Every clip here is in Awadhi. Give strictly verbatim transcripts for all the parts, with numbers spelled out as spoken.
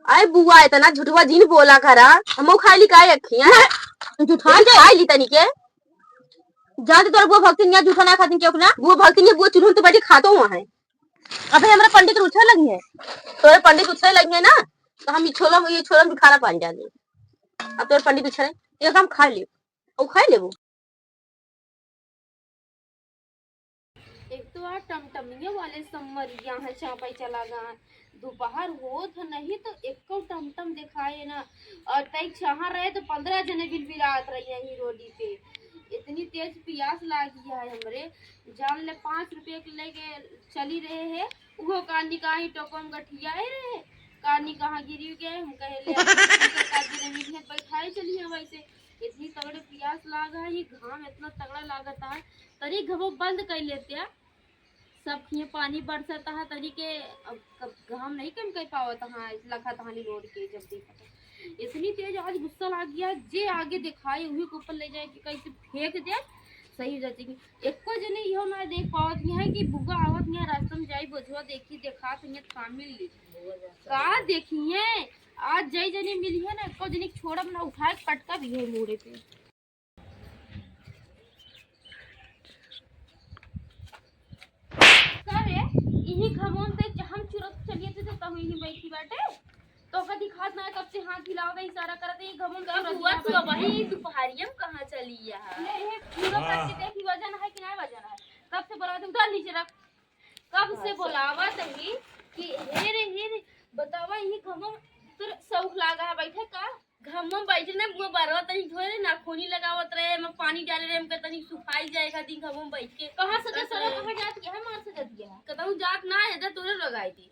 अरे बुआ, इतना झूठवा जिन बोला करा, हमहू खाई ली का एक खिया? तू झूठा हम खाई ली तनी के। जानते तोर बुआ भक्तिन यहाँ झूठा ना खातिन के ओकना? बुआ भक्तिन ये बुआ चुल्हन तो बैठी खातो हुआ है। अबे हमरा पंडित उठे लगी है। तोरे पंडित उठे लगी है ना, तो हम ये छोला, ये छोला भी खाना पान जाने। अब तोरे पंडित उठे, ये हम खा ले, वो खा लेबो। एक तो आ टमटमिया वाले सब मर गया है, चापा चला गया। दोपहर होत ह नहीं तो एको टमटम दिखाए ना। और तई छहा रहे तो पन्द्रह जने बिलबिलात रही यही रोडी पे। इतनी तेज पियास लागी है हमरे, जान ले पाँच रुपये के लेके चली रहे हैं, वो कानी कहाँ टोकम गठिया रहे, कानी कहाँ गिरी गए। हम कहे ले, "अब तुमके का दिन मिली है, बैठाए चली है वैसे।" इतनी तगड़े पियास लाग है, ये घाम इतना तगड़ा लागत है, तरी घबो बंद कर लेते हैं। सब खिए पानी बरसत है, तरी के अब कब घाम नहीं कम कर पावत है, लखा तहानी रोड के जब देखत है। इतनी तेज आज गुस्सा लाग गया, जे आगे दिखाए उही के ऊपर ले जाए कि कैसे फेंक दे, सही हो जाती। एको जने इहो ना देख पावत है कि बुआ आवत है रास्ता में, जाई बोझवा देखी, देखात है, थामिल ली। का देखिए, आज जई जने मिली है ना, एको जने छोड़ब ना, उठाए पटका भी है मूड़े पे। का रे, इही घमोन से हम चुरत चलिए थे, तो तहु इही बैठी बाटे। तो का दिखात ना है, कब से हाथ हिलावत है, इशारा करत है, ये घमोन का चुरत बुआ, यहाँ तू बैठी अबही है। दोपहरिया में कहाँ चली यहाँ? ले, ये पूरा हाँ। करके देखी, वजन है कि नहीं वजन है? कब से बोला थे, उधर नीचे रख। कब से अच्छा। बोलावत ही कि हे रे, हे रे, बतावा, इही घमोन तोर शौक लागा है बैठे का? घमोन बैठे ना, बुआ बरवा तनी धोए रे, नाखूनी लगावत रहे, मैं पानी डाले रहे, हमके तनी सुखाई जाए खातिर घमोन बैठ के। कहाँ से जैसे अरे। कहाँ जात गया है, मार से जात गया है। कतहूँ जात ना है, इधर तोरे लगाई थी।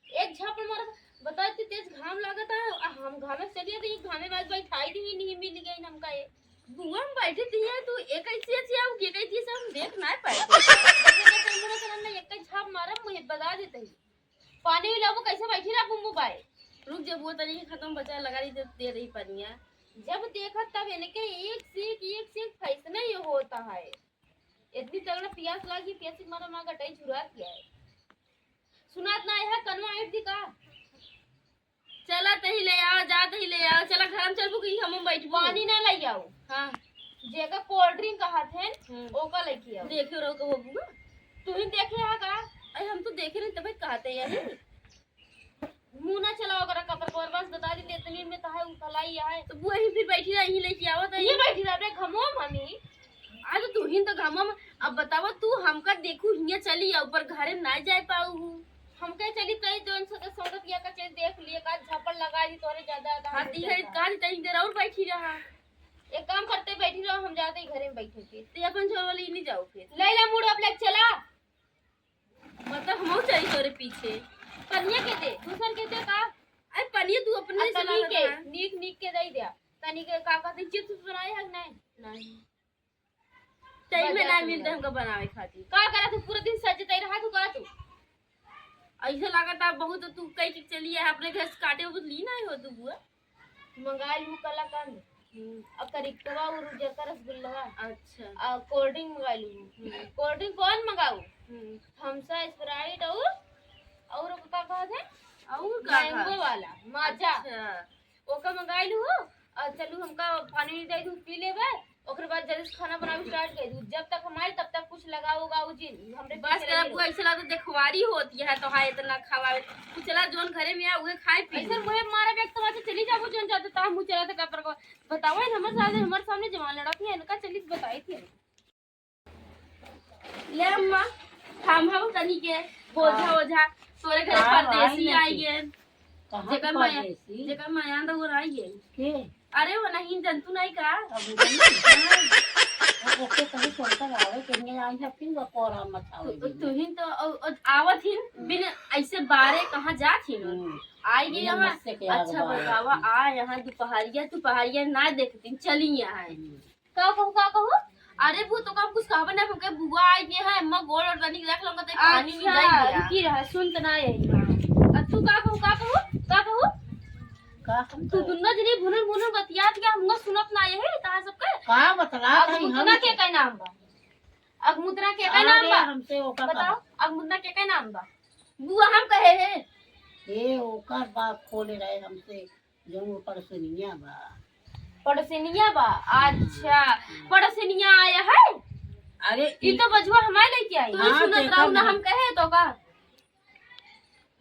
एक झापड़ मार, बता इतनी तेज घाम लागत है, आ हम घामे से चलिए तो ये घामे में बैठाई दी, नहीं मिल गई हमका ये। बुआ हम बैठे थी है, तू एक ऐसी ऐसी आओ, ये कैसी ऐसी हम देख ना पाए। एक झाप मारा, मुझे बता देते ही। पानी भी लाबो, कैसे बैठी रहा बुम्बू बाई? रुक, जब वो तनी के खत्म बचा लगा रही, जब दे रही पनिया। जब देखा तब इनके एक से एक, एक से एक फैसने ये होता है। इतनी तगड़ा पियास लागी, पियास के मारा माँ गटाई चुरा दिया है। सुनात ना है, कनवा ऐंठ दी का? चला तही ले आओ, जा तही ले आओ, चला घर में चलबू कि हम बैठबू? पानी ना ले आओ। हाँ। जेका कोल्ड ड्रिंक कहत है, हम्म। ओका लेके आओ। देखे रहो कहो बुआ। तू ही देखे हा का? अरे हम तो देखे नहीं, तबे कहते हैं यही। मुंह ना चलाओ करा कपर को, और बस बता दी, इतनी में तो है, उ फलाई है। तो बुआ ही फिर बैठी रही, यहीं लेके आओ तो ये ये। बैठी रह बे, घमो मम्मी। आज तू ही तो घमो में, अब बताओ तू हमका देखू, हियां चली आ, ऊपर घरे ना जाए पाऊ हूँ। हमके चली तई जोन सदस्य संगत या का चीज देख लिए, का झापड़ लगा दी तोरे ज्यादा, तो हाँ, हम ती है, चलता। कहा दी तई देर और बैठी रहा। एक काम करते, बैठी रहो, हम जाते ही घरे में बैठे के। तो अपन झोल वाली नहीं जाओ फिर। लैला मूड अब लेके चला। मतलब हम चली तोरे पीछे। पनिया के दे, दूसर के दे का? अरे पनिया तू अपने अब से तनी मांगत के, है। नीक नीक के दे दिया। तनी के का कहते, चिप्स बनाए है कि नहीं? नहीं। टाइम बस में ना जाते मिलते हैं। हमको बनावे खातिर। का करा तू पूरा दिन सज तई रहा तू, करा तू? ऐसे लागत है बहुत तू कई के चली है अपने घर से काटे, वो ली ना हो तू बुआ। मंगाई लू कलाकंद, हम्म। और करिकवा और उजरका रसगुल्ला, अच्छा। और कोल्ड ड्रिंक मंगाई लू। हम्म। कोल्ड ड्रिंक कौन मंगाऊ? हम्म। थम्स अप, स्प्राइट और, और ओका का कहत है? और का मैंगो का? वाला, माजा। अच्छा। ओका मंगाई लू, और चलू हमका पानी दे दू, पी लेबे। ओकरे बाद जल्दी से खाना बनावे स्टार्ट कर दू। जब तक हम आई तब तक कुछ लगाओ उगाओ जिन, हमरे बस पीछे कर, लगे रहो। ऐसे लगता देखवारी होती है तो हाँ इतना खवावे। कुछ चला जोन घरे में आ उहे खाए पी। ऐसे मुहे मारे बैग तो बात चली जाबो जोन जाते ता मुँह चला तक पर को बताओ इन हमर साथ हमर सामने जवान लड़त है इनका चली बताई थी। ले अम्मा, हम हम तनी के बोझा हाँ। ओझा तोरे घर हाँ, परदेसी आई आई गए। कहाँ जेकर माया, परदेसी? जेकर माया तो वो आई गए। के? अरे वो नहीं जंतु नहीं का? अब वो नहीं। हाँ, ओके कहीं छोड़कर आवे, कहीं आई ना, फिर वो कोरा मचावे तू, तू ही तो, ओ, ओ, आवत ही बिन ऐसे बारे कहाँ जात ही ना। हम्म। आई गई यहाँ। मस्से के आग अच्छा बारे। बतावा, आ यहाँ दोपहरिया, दोपहरिया ना देखती, चली यहाँ। हम्म। का कहू, का कहू? अरे वो तो का कुछ कहबे ना, हमके बुआ आई गई है, अम्मा गोड़ और तनी रख लूंगा, तो पानी भी अच्छा, दे दिया। रुकी रहा, सुन त ना यही। अब तू का कहू, का कहू, का कहू? का हम तू कहू? दुन्नो जनी भुनुर भुनुर बतियात गया, हमको सुनत ना यही, तहां सबके। का बतला अब कहीं हम मुतना के का नाम बा? अब मुतना के का नाम अरे, बा? हमसे ओका बताओ, कहा। अब मुतना के का नाम बा? बुआ हम कहे हैं। ए, ओकर बाप खोले रहे हमसे, जौन वो पड़ोसिनिया बा। पड़ोसिनिया बा? अच्छा, पड़ोसिनिया आया है? अरे, ई ई तो बजुआ हमारे लेके आई। तू ही हाँ, सुनत देखा रहू ना, ना। हम कहे तो का?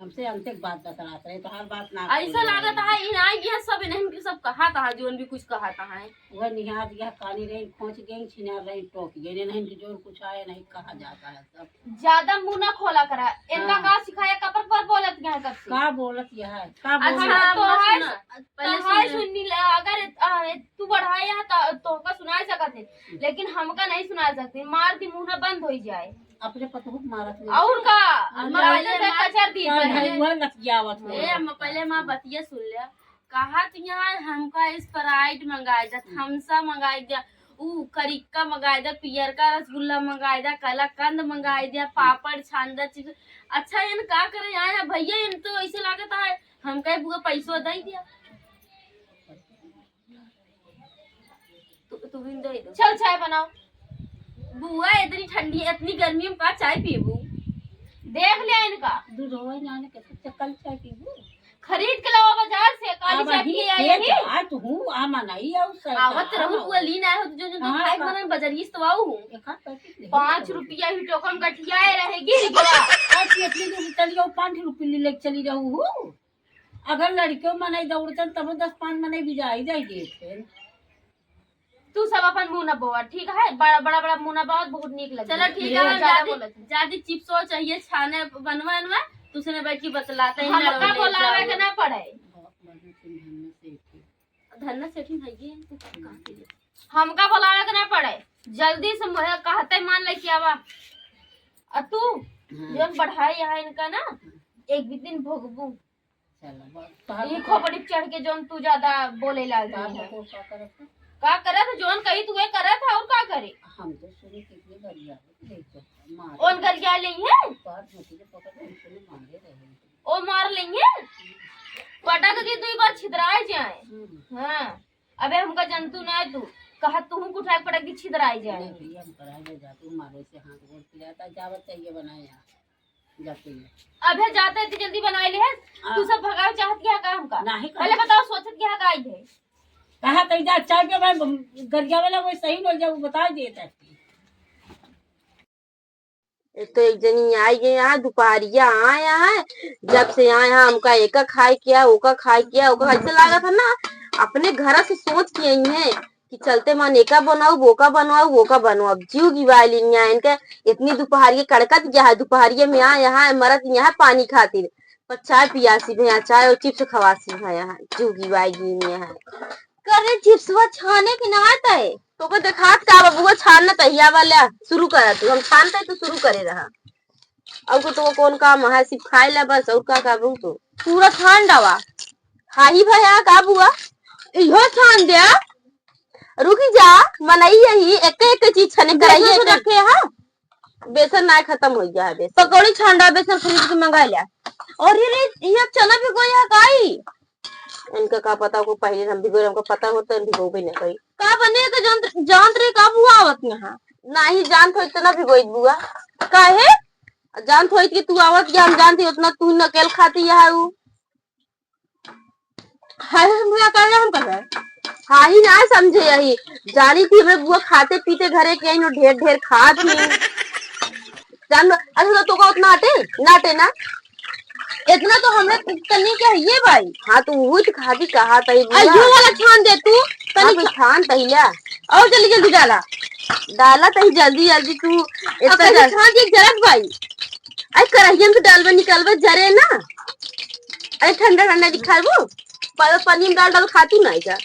हमसे अंतिक बात बतलात रहे, तो हर बात ना ऐसा खोले लागत रहे। है, इन आई गया सब, इन्हन के सब कहा था, जौन भी कुछ कहा था है। वह निहार गया, कानी रही, खोंच गई, छिनार रही, टोक गई, इन्हन के जोर कुछ आया नहीं, कहा जाता है सब। ज्यादा मुंह ना खोला करा। इनका हाँ। का सिखाया, कपर पर बोलत यहाँ कब से? का बोलत यह है? का अच्छा, बोलत? तो हम है, सुना। पहले तो है सुन ले। सुन ली, अगर, अ, तू बढ़ाया तो तोहका सुनाई सकत है, लेकिन हमका नहीं सुनाई सकती। मार दी, मुंह ना बंद हो जाए। अपने पतोह के मारत नहीं। और का? हाँ, मार मार दे, दे, मार। कचर दी चाहे पहले। वह लतियावत हो। ए, हम पहले माँ बतिया सुन ले। कहा तो यहाँ हमका Sprite मंगाई दे, Thums Up मंगाई दे, ऊ करिक्का मंगाई दे, पियरका रसगुल्ला मंगाई दे, कलाकंद मंगाई दे, पापड़ छान दे, चिप्स। अच्छा, इन का करे आए हैं भैया? इन तो ऐसे लागत है हमका बुआ पैसो दे दिया। तू, तू भी दे दो। चल चाय बनाओ। बुआ इतनी ठंडी, इतनी गर्मी में का चाय पीबू? देख लिया इनका। दूध होए ना, ना, कैसे चक्कल चाय पीबू? खरीद के लावा बाजार से, काली अब चाय अही पिए आई खेत रही। आ, तू हूँ, आ मनाई आऊ सर। आवत रहू, बुआ लीन आए हो, तो जो, जो तू हाँ, खाए का? मना बजरिए से तो आऊ हूँ। एक हाथ पैकेट ले। पाँच रुपया ही टोकन गठियाए रहे, गिर गया। आज इतनी दूर चली जाऊ, पाँच रुपये ले लेके चली रहू हूँ। अगर लड़कियों मनाई दौड़तन, तब दस पाँच मनाई बिजाई जाई देते। तू सब अपन मुंह न बोआ, ठीक है? बड़ा, बड़ा, बड़ा मुंह न बोआ, बहुत नीक लगे। चलो, ठीक है, हम ज्यादा जादी, बोलत है। जादी चिप्सो चाहिए, छाने बनवा, बनवा, तुसने बैठ के बतलाते हैं, हमका बोलावे के ना पड़े। धन्ना सेठी भाई, ये तो कहाँ के लिए? हमका बोलावे के ना पड़े, जल्दी से मुहे कहते मान लेके आवा। आ तू, हाँ। जौन बढ़ाई यहाँ इनका ना, एक भी दिन भोगबू। चला, बा-, तोहार ई को खोपड़ी पे चढ़ के जौन तू ज्यादा बोले लाग तोहार रही है। को का करत है? का करत है? जौन कही तू ये करत है, और का करे? हम तो सुने कितनी बढ़िया है, ले तो मार। ओन गरिया लेई है? तोहार धोती के पकड़ के हम सुने मारे रहे। ओ मार लेई है? पटक दी दुई बार छितराए जाए। हम्म। हाँ, अबे हमका जनतू ना है तू, कहा तू कुछ आए पटक दी छितराए जाए। नहीं भैया, हम कराए ले जाते, मारे से हाथ गोड़ पिराता, जावत चाहिए बनाए यहाँ। जाते हैं। अबे जाते हैं, इतनी जल्दी बनाए ले है? हाँ। तू सब भगावे चाहत क्या का हमका? नहीं, पहले कहा। बताओ, सोचत क्या का आई है? कहा तई जा, चाय पे मैं गरिया वाला वो सही बोल जाऊ, बता देता है। ये तो एक जनी आई है यहाँ, दुपहरिया आए हैं, जब से आए हैं, हमका एका खाए किया, ओका खाए किया, ओका खाए, ऐसे लागत है ना, अपने घर से सोच के आई हैं। कि चलते मन एका बनाऊ, बोका बनाऊ, बोका बनाऊ। अब जीव गिवाए लिया इनके, इतनी दुपहरिया कड़कत गया है, दुपहरिया में आ यहाँ मरत यहाँ पानी खातिर, पर चाय पियासी भैया, चाय और चिप्स खवासी भैया है, जीव गिवाए गिन यहाँ। करे चिप्सवा छाने के ना आते, तोको देखात का बबुआ, छान न तहिया वाला शुरू करा तू, हम छानते तू शुरू करे रहा। और को तो कौन काम है, सिर्फ खाए ला बस, और का काम हो तो? पूरा छान डावा। खाही भया का बुआ? इहो छान दे। रुकी जा, मनई यही एक एक चीज छने कराइए, बेसन एक एक। रखे हा? बेसन ना खत्म हो गया है, बेसन। पकौड़ी छान डावा, बेसन खरीद के मंगा लिया। और ये रे, ये चना भिगोया काई? इनका का पता, को पहले हम भिगोए, हमको पता होता है, भिगोबे ना करी। का बने के जानत, जानत रहे का बुआ आवत यहाँ? नाही जानत होइत तो ना भिगोइत बुआ। काहे? जानत होइत कि तू आवत, कि हम जानती उतना तू नकेल खाती है उ। हाय, हम बुआ कर हम कर। हाँ ही ना समझे यही। जानी थी हमरे बुआ खाते पीते घरे के आई नो ढेर ढेर खात ही। जान, अच्छा तो तोका उतना आटे? ना आटे ना? इतना तो हमरे तनी के है ये भाई। हाँ, तो वही तो खादी कहा तई बुआ। अयो वाला छान दे तू, हाँ, तनी तो छा- छान तहिया। और जल्दी जल्दी डाला। डाला तही जल्दी जल्दी तू। अब इतना कैसे जल- छान दे जरत भाई? आई करहियन के डालबे निकालबे जरे ना। अरे ठंडा ठंडा दिखाबू। पर पनीर डाल डाल खाती ना जा।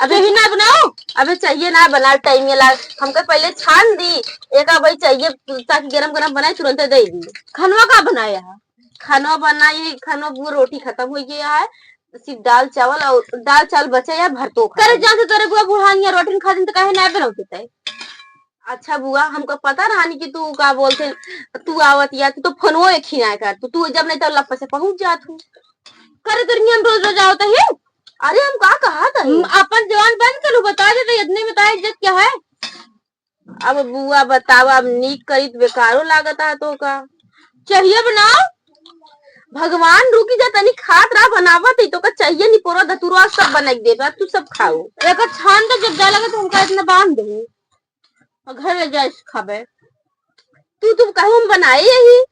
अबे भी ना बनाओ। अबे चाहिए ना बना, टाइम ये लाग। हमके पहले छान दी। एक भाई चाहिए ताकि गरम गरम बनाए, तुरंत दे दी। खनवा का बनाया है? खानो बनाई, खानो वो रोटी खत्म हो गया है, सिर्फ दाल चावल और दाल चावल बचे या भरतो खत्म। करे जान से तोरे बुआ बुढ़ानिया रोटी खा दिन तो काहे ना बनाओ के तय? अच्छा बुआ, हमको पता रहनी कि तू का बोलते, तू आवत या तू तो फोनवो एक ही ना कर, तू, तू जब नहीं तो लप्पा से पहुंच जात हूँ। करे तोर नियम रोज रोज आवत है। अरे हम का कहा था? हम्म, अपन जवान बंद करू, बता दे तो इतने में तो इज्जत क्या है? अब बुआ बतावा, अब नीक करी त बेकारो लागत है तो का? चढ़िया बनाओ। भगवान, रुकी जा तनी, खात रहा, बनावत है, तोका चाहिए निपोरा धतुरवा सब बनाई देबा, तू सब खाओ। एकर छान तो जब जा लगे तो हमका इतना बांध दे, और घर ले जाए खाबे। तू, तू कहूँ हम बनाए यही?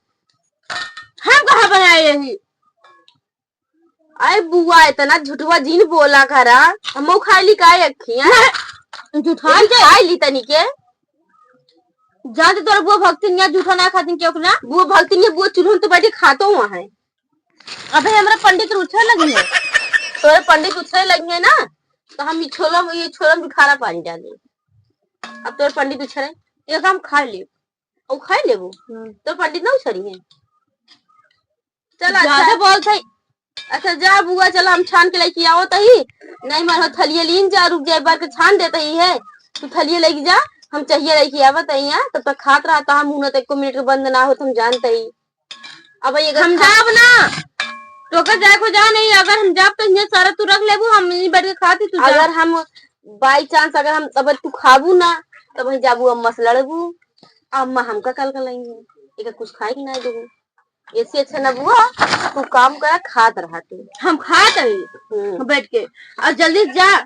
हम कहाँ बनाए यही? अरे बुआ, इतना झूठवा जिन बोला करा, हमहू खाई ली का एक खिया? झूठा यही दे। खाई ली तनी के। जा दे तोर बुआ भक्तिनिया झूठा ना खातिन क्यों ना? बुआ भक्तिनिया, बुआ चूल्हन तो बैठी खातो हुआ है। अबे हमरा पंडित उछल लगी है। तोरे पंडित उछले लगी है ना, तो हम ये छोलम, ये छोलम भी खारा पानी डाले। अब तोरे पंडित उछले, ये हम खा ले, ओ खा लेबो। हम्म। तो पंडित ना उछली है। चल, अच्छा। ज्यादा बोलत है। अच्छा, जा बुआ, चल हम छान के लेके आवत ही। नहीं मन हो, थलिया लीन जा, रुक जा, एक बार के छान देत ही है। तू थलिया लेके जा, हम चाहिए लेके आवत ही यहाँ, तब तक खात रहा, तो हम मुँह तो एको मिनट के बंद ना होत, हम जानत ही। अब ये हम जाब ना, तोके जाए को जा नहीं, अगर हम जाब तो ये सारा तू रख लेबू, हम यहीं बैठ के खाती, तू जा। अगर हम by chance, अगर हम, अगर तू खाबू ना, तब वहीं जाबू, अम्मा से लड़बू, अम्मा हमका कल कलाएंगे, एका कुछ खाए के ना देबू। ऐसे अच्छा ना बुआ, तू काम करा, खात रहा तू। हम खात ही हम्म। बैठ के, और जल्दी जा,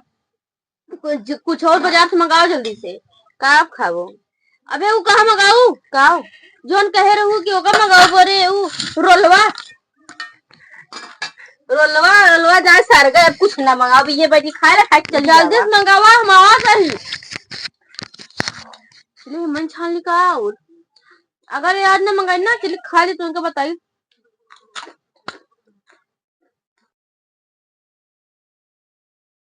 कुछ, कुछ और बाजार से मंगाओ जल्दी से। का आप खाबो? अबे उ कहाँ मंगाऊ? का? जोन कहे रहू कि ओका मंगाऊ, बोरे उ रोलवा। रोलवा, रोलवा जाए सरगा, अब कुछ ना मंगाओ, अब ये बैठी खाए ला, खाए के चली जल्दी जावा। से मंगावा, हम आवा सही। ले, मन छान ली का और? अगर याद ना मंगाई ना, चली खा ली, तुमको बताई।